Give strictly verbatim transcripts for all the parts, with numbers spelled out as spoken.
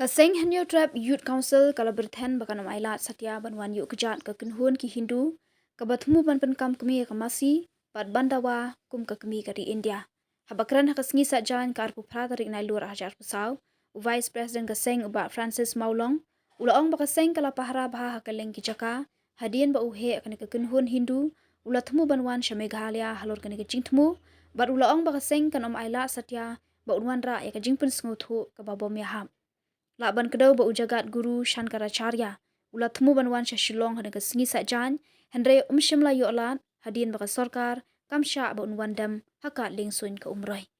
Ka seng Hynñiewtrep Youth Council ka la byrthen ba kan ym ailad satia ban wan ïuh kjat ka kynhun ki Hindu kaba thmu ban pynkam kmie ïa ka masi bad ban dawa kum ka kmie ka ri India. Haba kren ha ka sngi Saitjaiñ ka arphew phra tarik Nailur arhajar arphew saw, u Vice President ka seng u Bah Francis Mawlong u la ong ba ka seng ka la pahara bha ha kylleng ki jaka hadien ba u heh kane ka kynhun Hindu u la thmu ban wan sha Meghalaya halor kane ka jingthmu, bad u la ong ba ka seng kan ym ailad satia ba un wanrah ïa ka jingpynsngewthuh kaba bym ïahap. Lah ban kdew ba u Jagat Guru Shankaracharya u la thmu ban wan sha Shillong ha ka sngi Saitjaiñ, hynrei um shym la ïoh lad hadien ba ka sorkar kam shah ba un wan dem ha ka liengsuiñ ka Umroi.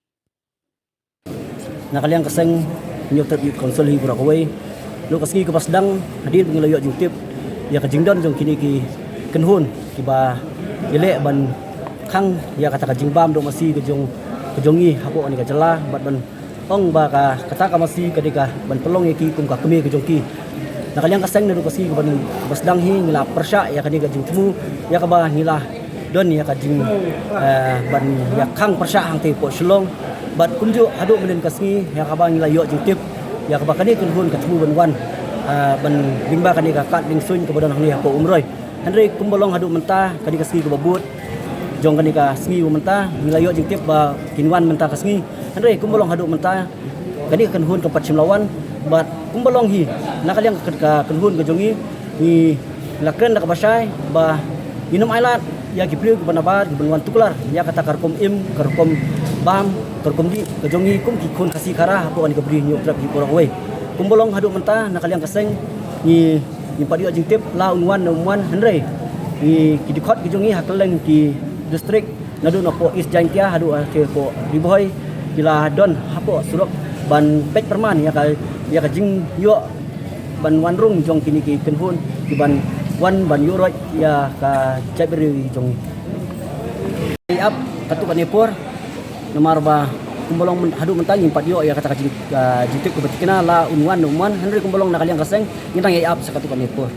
Na ka liang ka seng Hynñiewtrep Youth Council hi baroh kawei, na ka sngi kaba sdang hadien ba ngi la ïoh jingtip ïa ka jingdon jong kine ki kynhun kiba ïaleh ban khang ïa kata ka jingbam doh masi ka jong, ka jong ngi hapoh kane ka jylla, bad ban ong ba ka, kata ka masi ka dei ka ban pynlong ïa ki kum ka kmie ka jong ki. Na ka liang ka seng, naduh ka sngi kaba, kaba sdang hi ngi la pyrshah ïa kane ka jingthmu ïa kaba ngi la don ïa ka jing, eh, ban ïa khang pyrshah hangtei hapoh Shillong. Bad kumjuh haduh mynhynnin ka sngi ïa kaba ngi la ïoh jingtip ïa kaba kane ka kynhun ka thmu ban wan, eh, ban lyngba kane ka kad liengsuiñ kaba don hangne hapoh Umroi. Hynrei kumba long haduh mynta, kane ka sngi kaba bud jong kane ka sngi ba mynta, ngi la ïoh jingtip ba kin wan mynta ka sngi. Hynrei kumba long haduh mynta, kane ka kynhun kam pat shym la wan, bad kumba long hi na ka liang ka, ka kynhun ka jong ngi, ngi la kren da kaba shai ba ngin ym ailad ïa ki briew kiba nabar kiban wan tuklar ïa kata ka rukom im, ka rukom bam, ka rukom dih ka jong ngi kum ki khun Khasi Khara hapoh kane ka Bri Hynñiewtrep hi baroh kawei. Kumba long haduh mynta, na ka liang ka seng ngi, ngim pat ïoh jingtip la un wan ne um wan, hynrei ngi, ki dkhot ki jong ngi ha kylleng ki district, naduh na poh East Jaintia haduh, eh, hapoh Ri Bhoi, ki la don hapoh surok ban peit pyrman ïa ka, ïa ka jingïoh ban wan rung jong kine ki kynhun kiban wan ban ïuh roit ïa ka jaitbynriew jong ngi. Ïa ap katto katne por, namar ba kumba long myn-, haduh mynta ngim pat ïoh ïa kata ka jing, ah, jingtip kaba thikna la un wan ne um wan, hynrei kumba long na ka liang ka seng ngin dang ïa ap sa katto katne por.